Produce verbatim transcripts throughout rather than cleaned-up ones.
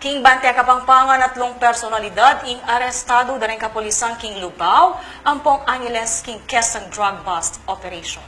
King Bantay Kapampangan, atlung personalidad ing arestadu da ring kapulisan king Lubao ampong Angeles king kesang drug bust operation.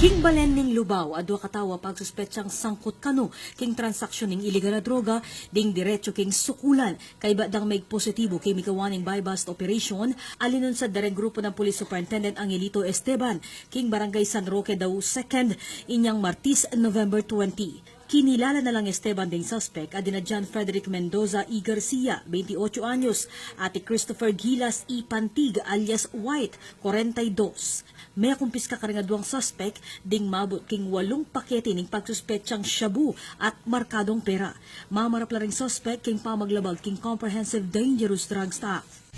King balen ning Lubao, adua katau a pagsuspetsang sangkut kanu king transaksyon ning iligal a droga ding diretsu king sukulan kaybat dang megpositibu king migawa ning buy-bust operation a linunsad da ring grupu nang Police Superintendent Angelito Esteban king Barangay San Roque Dau Second inyang Martis, November twenty. Kinilala na lang Esteban ding suspek a dina John Frederick Mendoza y Garcia, veintiocho anyos, at i Christopher Gilas y Pantig alias White, kwarenta y dos. Mekumpiska karing aduang suspek ding mabut king walung pakete ning pagsuspetsang shabu at markadong pera. Mamarap la ring suspek king pamaglabag king Comprehensive Dangerous Drugs Act.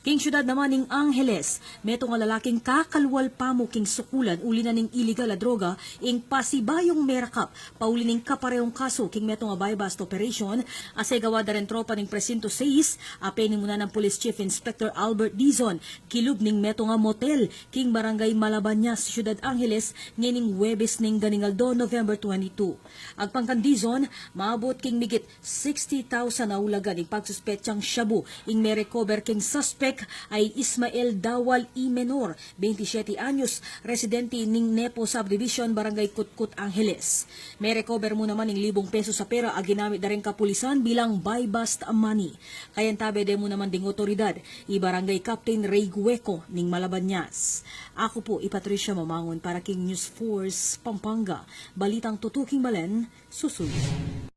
King syudad naman ning Angeles, metung a lalaking kakalwal pamu king sukulan uli na ning iligal a droga ing pasibayung merakap pauli ning kaparehung kasu king metung a buy-bust operation a segawa da ring tropa ning Presinto Seis a penimunan nang Police Chief Inspector Albert Dizon kilub ning metung a motel king Barangay Malabanyas, Syudad Angeles, ngening Huwebes ning ganing aldo, November twenty-two. Agpang kan Dizon, mabut king migit sixty thousand a ulagan ing pagsuspetsang shabu ing merecover king suspek a i Ismael Dawal y Menor, veintisiete anyos, residente ning Nepo Subdivision, Barangay Kutkut, Angeles. Merecover mu naman ing libung pesos a pera a ginamit da ring kapulisan bilang buy-bust money. Kayantabe de mu naman ding otoridad i Barangay Captain Ray Gueco ning Malabanyas. Aku pu i Patricia Mamangun para king News Force Pampanga. Balitang tutuking balen, susuyu.